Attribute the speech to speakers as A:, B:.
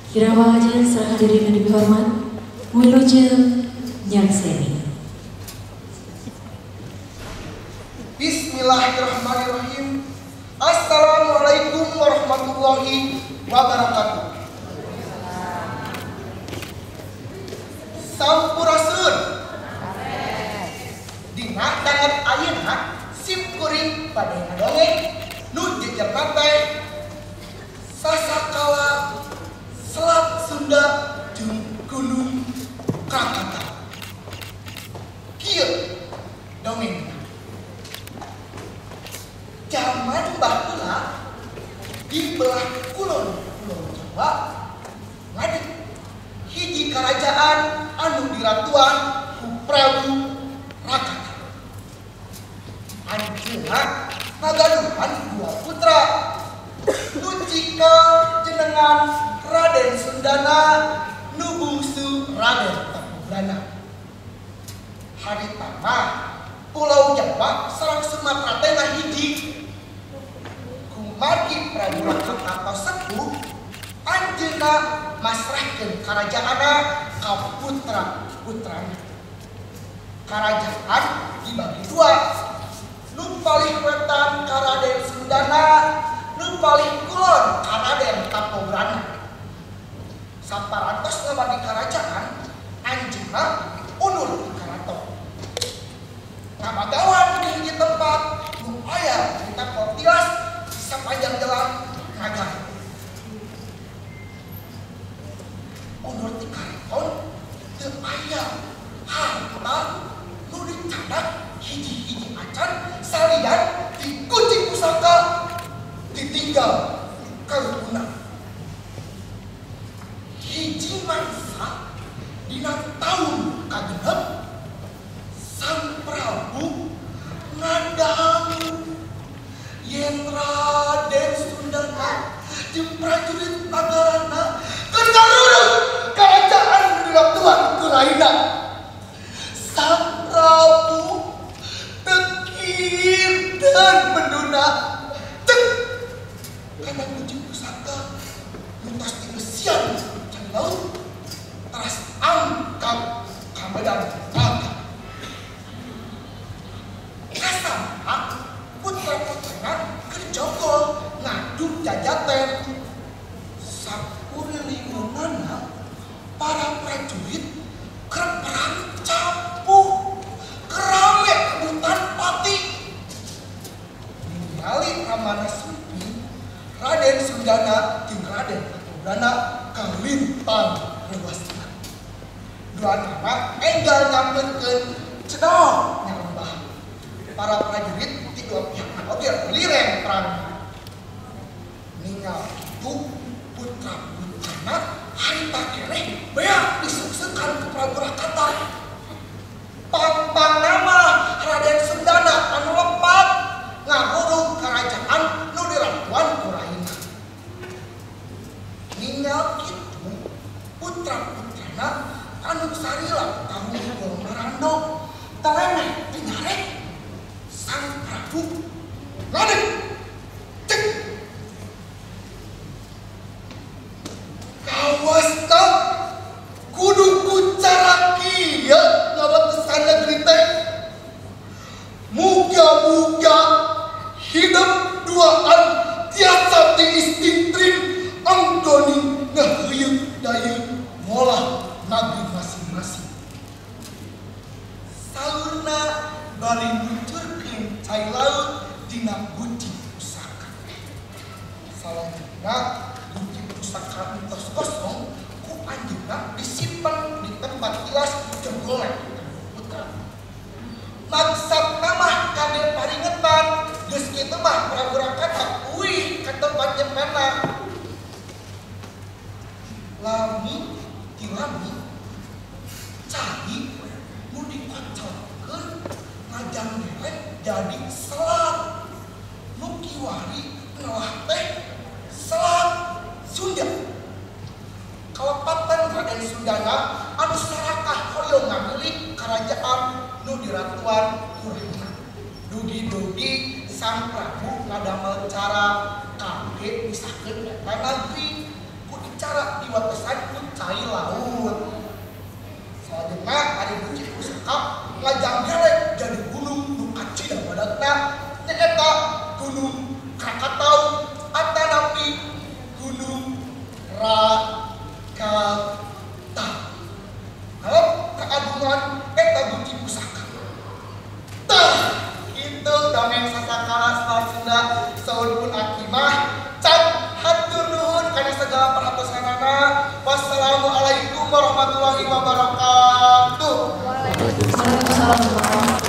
A: Kirang aja serah hadirin yang dihormat, wilujeng nyakseni.
B: Bismillahirrahmanirrahim. Assalamualaikum warahmatullahi wabarakatuh. Sampurasun. Dina danget ayeuna sim kuring bade ngadongeng nu jejerna teh sasakala Selat Sunda jeung Gunung Krakatau. Kieu dongeng. Zaman baheula di belah kulon Pulau Jawa ngadeg hiji kerajaan anu diratuan ku Prabu Rakata. Anjeunna ngagaduhan dua putra, nu cikal jenengan Raden Sundana, nu bungsu Raden Tapubrana. Harita mah Pulau Jawa sareng Sumatera teh ngahiji. Kumargi Prabu Rakata sepuh, anjeunna masrahkeun karajaanna ka putra-putrana. Karajaan dibagi dua, nu palih wetan ka Raden Sundana, nu palih kulon ka Raden Tapobrana. Saparantos ngabagi karajaan, anjeunna undur di karaton. Ngabagawan di hiji tempat nu aya di tempat tilas sepanjang jalan nagara. Undur di karaton teu aya harta nu dicatat hiji-hiji acan salian di kucing pusaka ditinggal kalunguna. Hiji mangsa dina taun kagenep Sang Prabu ngadangu yen Raden Sundana jeung prajurit nagarana keur ngarurug kerajaan nu diratuan ku raina. Sang Prabu teu kinten menduna cek kana kucing pusaka nu tos dibesian cai laut teras angkat ka medan laga. Kasama putra-putrana keur jogol ngadu jajaten. Sakulilingeunana para prajurit keur perang campuh, kerame rebutan pati. Ningali ramana sumping, Raden Sundana jeung Raden Tapobrana kalintang reuasna. Duanana enggal nyamperkeun cedok nyarembah. Para prajurit di dua pihak oge liren perang. Ningal kitu putra-putrana harita keneh beak disuksekan ku Prabu Rakata. Pang-pang nama Raden Sundana anu lepat ngahurug kerajaan nu diratuan ku raina. Ningal kitu putra-putrana anu sarila kahunggul marando teleneh dinyarek. Sang Prabu ngadeg cek kawasta kudu ku cara kieu ngabetesan negeri teh. Muga-muga hidup duaan tiasa diistingtrim anggoni ngaheuyeut dayeuh ngolah nagri masing-masing. Saurna bari muncurkeun cai laut dina guci pusaka. Salajengna guci pusaka entos kosong ku anjeunna disimpen di tempat tilas jenggolet putra. Maksudna mah kade paringetan geus kitu mah Prabu Rakata uih ka tempat nyepena. Lami tilami cai nu dikocorkeun ngajang derek jadi selat nu kiwari nelah teh Selat Sunda. Kalepatan Raden Sundana anu sarakah hoyong ngamilik kerajaan nu diratuan ku raina. Dugi-dugi Sang Prabu ngadamel cara kangge misahkeun eta nagri ku bicara diwatesan ku cai laut. Salajengna ari guci pusaka ngajanggelek jadi gunung nu kacida badatna nyaeta Gunung Krakatau atanapi Gunung Rakata. Kalau keagungan eta guci pusaka. Tah, itu dongeng sasakala Selat Sunda saur pun akimah can hatur nuhun kana segala perhatosanana. Wassalamualaikum warahmatullahi wabarakatuh.
A: Waalaikumsalam warahmatullahi wabarakatuh.